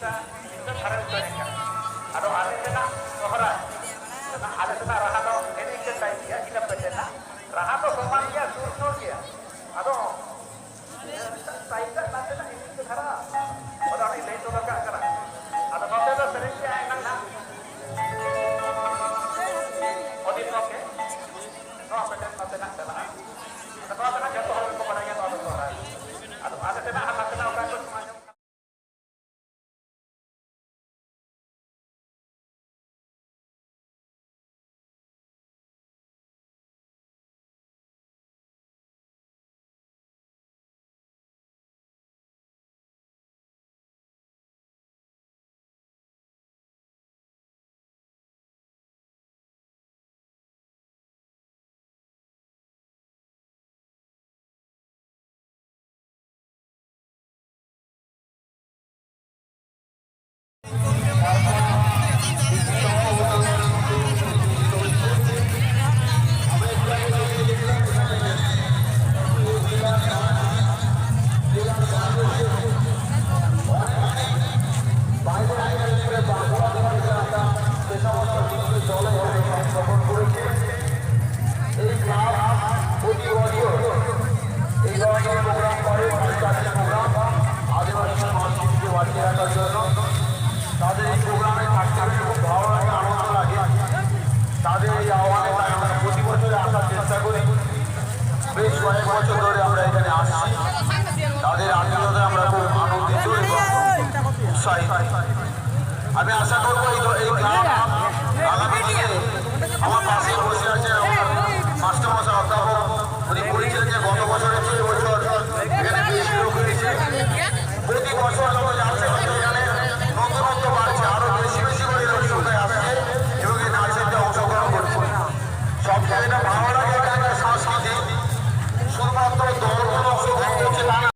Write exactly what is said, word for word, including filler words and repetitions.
ᱤᱧ ᱫᱚ ᱥᱟᱨᱮᱡ ᱫᱚ ᱮᱱᱠᱟ᱾ ᱟᱫᱚ ᱟᱞᱮ ᱥᱮᱱᱟᱜ ᱥᱚᱦᱨᱟᱭ, ᱟᱞᱮ ᱥᱮᱱᱟᱜ ᱨᱟᱦᱟ ᱫᱚ ᱮᱱᱮᱡ ᱜᱮ ᱴᱟᱭᱤᱯ ᱜᱮᱭᱟ, ᱤᱱᱟᱹ ᱯᱮᱴᱮᱱᱟ᱾ ᱨᱟᱦᱟ ᱫᱚ ᱥᱚᱢᱟᱱ ᱜᱮᱭᱟ, ᱥᱩᱨ ᱥᱩᱨ ᱜᱮᱭᱟ᱾ ᱟᱫᱚ ᱴᱟᱭᱤᱯ ᱫᱚ ᱱᱟᱥᱮᱱᱟᱜ ᱤᱧ ᱫᱚ ᱫᱷᱟᱨᱟ᱾ ᱟᱫᱚ ᱚᱱᱟ ᱞᱟᱹᱭ ᱦᱚᱴᱚ ᱠᱟᱜ ᱠᱟᱱᱟ᱾ ᱟᱫᱚ ᱱᱚᱛᱮ ᱫᱚ ᱥᱮᱨᱮᱧ ᱜᱮ ᱟᱭᱢᱟ ᱢᱮᱱᱟᱜᱼᱟ᱾ ᱚᱫᱤᱛ ᱜᱚᱢᱠᱮ, ᱱᱚᱣᱟ ᱯᱮᱴᱮᱱ ᱱᱚᱛᱮᱱᱟᱜ ᱪᱟᱞᱟᱜᱼᱟ᱾ ᱟᱫᱚ ᱱᱚᱣᱟ ᱫᱚ ᱱᱟᱜ ᱡᱚᱛᱚ ᱦᱚᱲ ᱜᱮᱠᱚ ᱵᱟᱲᱟᱭ ᱜᱮᱭᱟ, ᱱᱚᱣᱟ ᱫᱚ ᱥᱚᱦᱨᱟᱭ᱾ ᱟᱫᱚ ᱟᱞᱮ ᱥᱮᱱᱟᱜ ᱟᱨ ᱱᱟᱥᱮᱱᱟᱜ ᱚᱠᱟ ᱠᱚ ᱥᱚᱢᱟᱡᱽ এই ক্লাব প্রতি বছর এই ধরনের প্রোগ্রাম করে, পঞ্চায়েত প্রোগ্রাম, আদিবাসী সংস্কৃতিকে বাঁচিয়ে রাখার জন্য। তাদের এই প্রোগ্রামে থাকতে পেরে খুব ভালো লাগে, আনন্দ লাগে। তাদের এই আহ্বানে তাই আমরা প্রতি বছরই আসার চেষ্টা করি। বেশ কয়েক বছর ধরে আমরা এখানে আসছি। তাদের আতিথ্যতায় আমরা খুব আনন্দিত এবং উৎসাহিত। আমি আশা করবো এই ধ-, এই ক্লাব আগামী দিনে আমার পাশে বসে